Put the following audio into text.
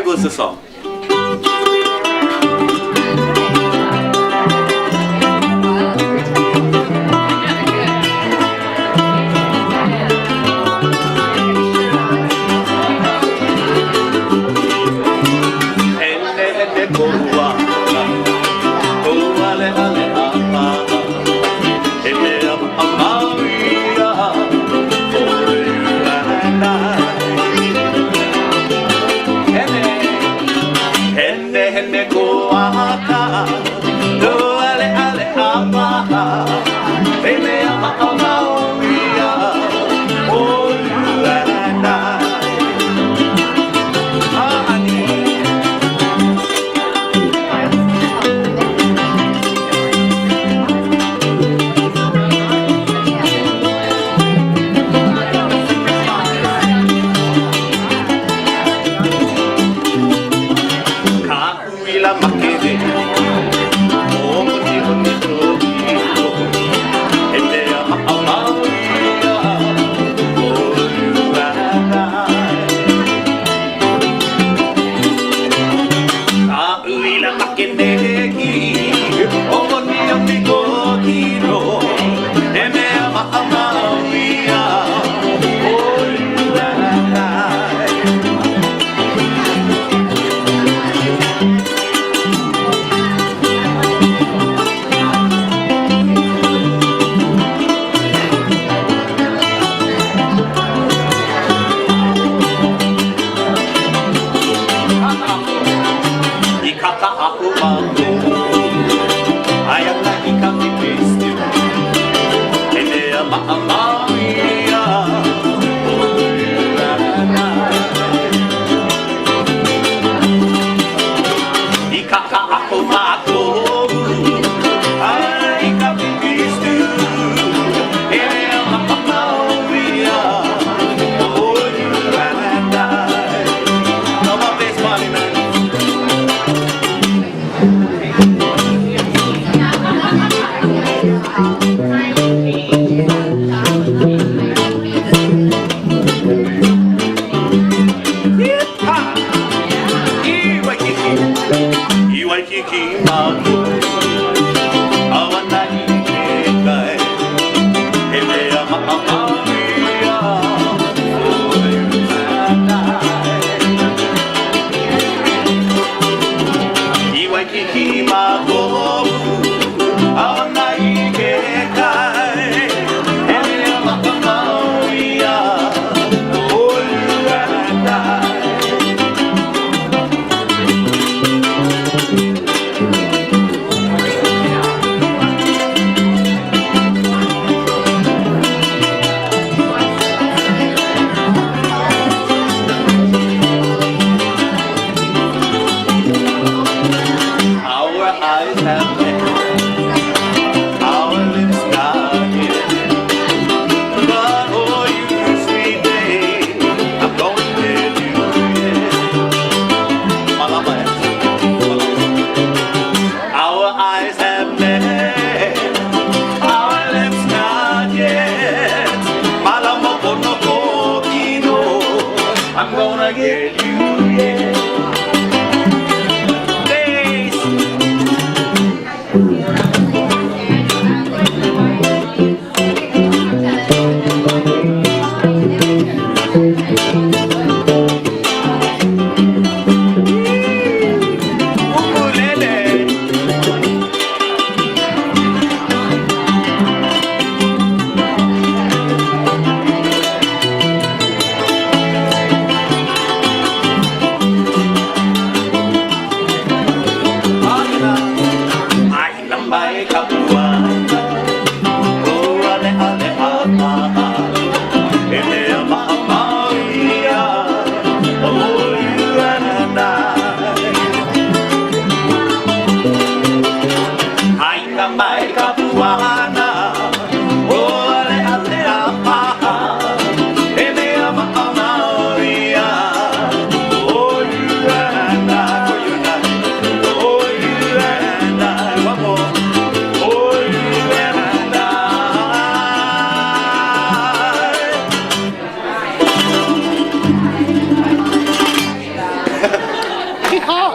goes the song. Hene hene koua Koua leʻa leʻa He mea maʻamau ia For you and I Hene Hene hene koaka Koua leʻa leʻa paha He mea maʻamau ia For you and I A'ani. Ka uila makele o moni honi He mea maʻamau ia For you and I. Ka uila makeneki o moni o piko kino He mea maʻamau ia For you and I. I kakaʻako mākou Aia ana i ka pipistu He mea maʻamau ia For you and I. I kakaʻako mākou Aia i ka pipistu He mea maʻamau ia For you and I. Come on, bass party, man. Ha! I Waikiki, i Waikiki mākou ʻAu ana i ke kai He mea maʻamau ia For you and I. I Waikiki mākou ʻAu ana i ke kai He mea maʻamau ia For you and I. Yeehaw!